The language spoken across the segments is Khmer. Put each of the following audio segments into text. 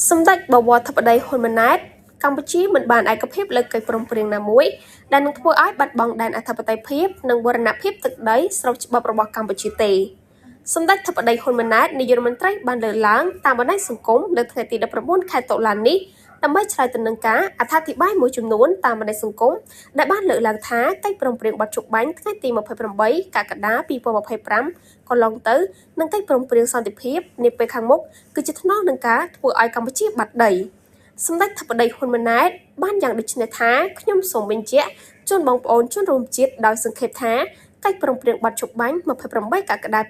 សម្ដេចបវរធិបតី ហ៊ុន ម៉ាណែត កម្ពុជាមិនបានឯកភាពលើកិច្ចព្រមព្រៀងណាមួយដែលនឹងធ្វើឲ្យបាត់បង់ដែនអធិបតេយ្យភាព និងបូរណភាពទឹកដីស្របច្បាប់របស់កម្ពុជាទេ។ សម្ដេចធិបតី ហ៊ុន ម៉ាណែត នាយករដ្ឋមន្ត្រីបានលើកឡើងតាមបណ្ដាញសង្គមនៅថ្ងៃទី19ខែតុលានេះ ដើម្បីឆ្លើយទៅនឹងការអត្ថាធិប្បាយមួយចំនួនតាមបណ្ដាញសង្គមដែលបានលើកឡើងថាកិច្ចព្រមព្រៀងបទជប់បាញ់ថ្ងៃទី28កក្កដា2025កន្លងទៅនិងកិច្ចព្រមព្រៀងសន្តិភាពនាពេលខាងមុខគឺជាថ្នងនឹងការធ្វើឲ្យកម្ពុជាបាត់ដី។ សម្ដេចធិបតីហ៊ុនម៉ាណែតបានយ៉ាងដូចនេះថាខ្ញុំសូមបញ្ជាក់ជូនបងប្អូនជនរួមជាតិដោយសង្ខេបថាកិច្ចព្រមព្រៀងបទជប់បាញ់28កក្កដា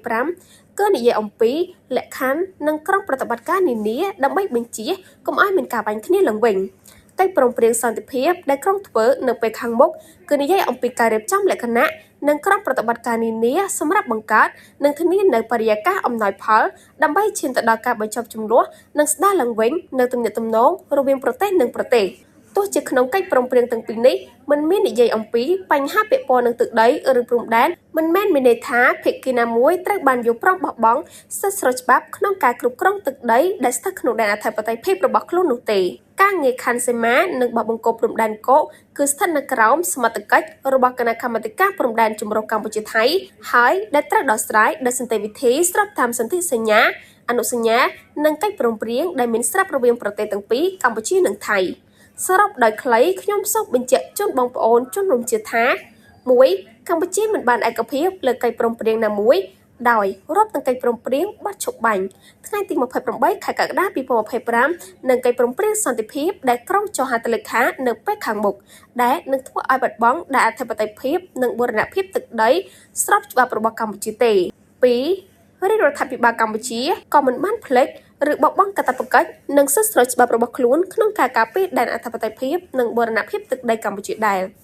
2025គឺនិយាយអំពីលក្ខខណ្ឌនិងក្រុមប្រតិបត្តិការនានាដើម្បីបញ្ជៀសកុំឲ្យមានការបាញ់គ្នាឡើងវិញ។កិច្ចព្រមព្រៀងសន្តិភាពដែលក្រុងធ្វើនៅពេលខាងមុខគឺនិយាយអំពីការរៀបចំលក្ខណៈនិងក្រុមប្រតិបត្តិការនានាសម្រាប់បង្កើតនិងធានានូវបរិយាកាសអំណោយផលដើម្បីឈានទៅដល់ការបញ្ចប់ជម្លោះនិងស្ដារឡើងវិញនូវទំនាក់ទំនងរវាងប្រទេសនិងប្រទេស។ ទោះជាក្នុងកិច្ចព្រមព្រៀងទាំងពីរនេះមិនមាននិយាយអំពីបញ្ហាពាក់ព័ន្ធនឹងទឹកដីឬព្រំដែនមិនមែនមានន័យថាភាគីណាមួយត្រូវបានយល់ព្រមបោះបង់សិទ្ធិស្របច្បាប់ក្នុងការគ្រប់គ្រងទឹកដីដែលស្ថិតក្នុងដែនអធិបតេយ្យភាពរបស់ខ្លួននោះទេ។ ការងារខណ្ឌសីមានិងបោះបង្គោលព្រំដែនគោកគឺស្ថិតនៅក្រោមសមត្ថកិច្ចរបស់គណៈកម្មាធិការព្រំដែនចម្រុះកម្ពុជាថៃហើយដែលត្រូវដោះស្រាយដោយសន្តិវិធីស្របតាមសន្ធិសញ្ញាអនុសញ្ញានិងកិច្ចព្រមព្រៀងដែលមានស្រាប់រវាងប្រទេសទាំងពីរកម្ពុជានិងថៃ។ សរុបដោយខ្លីខ្ញុំសូមបញ្ជាក់ជូនបងប្អូនជនរួមជាតិថា1កម្ពុជាមិនបានឯកភាពលើកិច្ចព្រមព្រៀងណាមួយដោយរាប់ទាំងកិច្ចព្រមព្រៀងបទឈប់បាញ់ថ្ងៃទី28ខែកក្កដា2025និងកិច្ចព្រមព្រៀងសន្តិភាពដែលក្រុងចុះហត្ថលេខានៅពេលខាងមុខដែលនឹងធ្វើឲ្យបាត់បង់ដែនអធិបតេយ្យភាពនិងបូរណភាពទឹកដីស្របច្បាប់របស់កម្ពុជាទេ។ 2រាជរដ្ឋាភិបាលកម្ពុជាក៏មិនបានភ្លេចឬបោះបង់កាតព្វកិច្ចនិងសិទ្ធិស្របច្បាប់របស់ខ្លួនក្នុងការការពារដែនអធិបតេយ្យភាពនិងបូរណភាពទឹកដីកម្ពុជាដែរ។